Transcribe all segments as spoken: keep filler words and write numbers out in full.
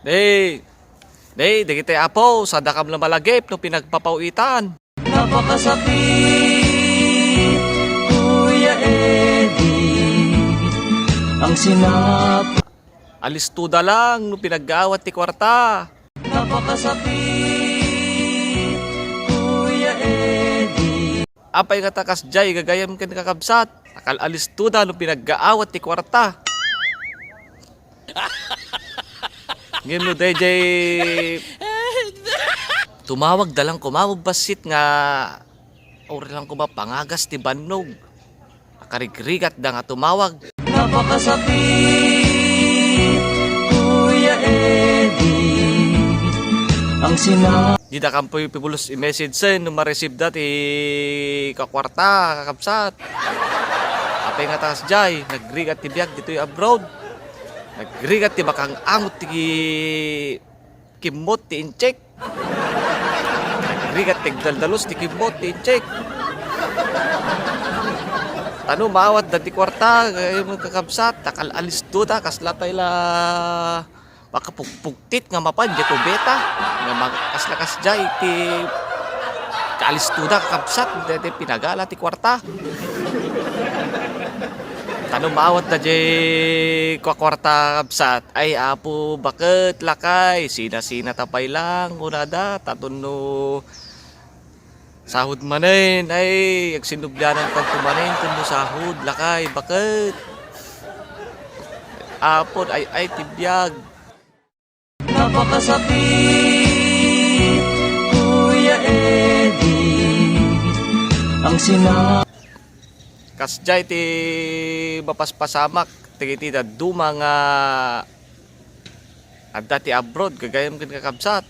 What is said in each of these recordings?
Di, di, dagiti apo, sadakam la malagip no pinagpapawitan. Napakasakit, Kuya Eddie, ang sinap- Alisto da lang no pinaggaawat ti kuarta. Napakasakit, Kuya Eddie. Apay nga ta kasdiay gagayam ken kakabsat, nakal-alisto da no pinaggaawat ti kuarta. Ngem no daydiay tumawag da lang koma bassit nga uray lang koma pangagas ti bannog. Akarigrigat da nga tumawag. Napakasakit, Kuya Eddie, ang sina- Dida kampoy pibulos i-message sen no ma-receive da ti kakuarta, kakabsat. Apay nga ta kasdiay, nagrigat ti biag ditoy abroad. Nagrigat ti bakang angot ti kimmot ti inchik. Nagrigat ti agdaldalus ti kimmot ti inchik. Ta no maawat da ti kuarta, gayam kakabsat, nakal-alisto da, kasla pay la makapugpugtit nga mapan diay kubeta. Nga mag-, kasla kasdiay ti kaalisto da, kakabsat, daydiay pinagala ti kuarta. Ta no maawat da diay kuarta, kabsat, ay, Apo, baket, lakay, sina-sina ta pay lang, kunada, ta no sahod manen, ay, agsinublianan tanto manen, ken no sahod, lakay, baket. Apo, ay, ay, ti biag. Napakasakit, Kuya Eddie, ang sina- Kasdiay ti mapaspasamak dagiti dadduma nga adda ti abroad, gagayam ken kakabsat.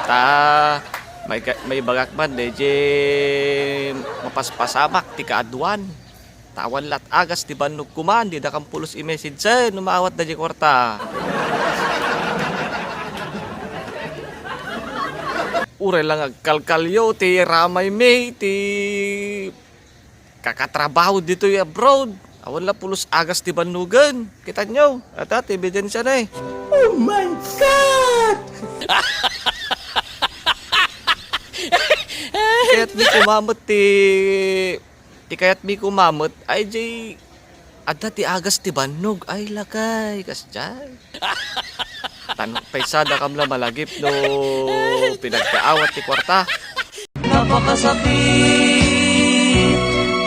Ta, maiga-, maibagak man, daydiay mapaspasamak ti kaaduan. Ta awan la't agas ti bannog koma, dida kampulos i-message sen no maawat da diay kuarta. Uray lang agkalkalyo ti ramaymi, ti kakatrabaho ditoy abroad. Awan la pulos agas ti bannogen. Kitanyo, adda ti ebidensiana, eh. Oh my God! Kayatmi koma met ti, ti kayatmi koma met, ay, diay, adda ti agas ti bannog. Ay, lakay, kasdiay. Tan-, pay sadakam la malagip no pinagkaawat ti kuarta. Napakasakit,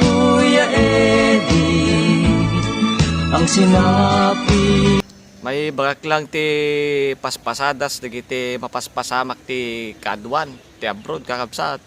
Kuya Eddie, ang sinapi. Maibagak lang ti paspasadas dagiti mapaspasamak ti kaaduan ti abroad, kakabsat.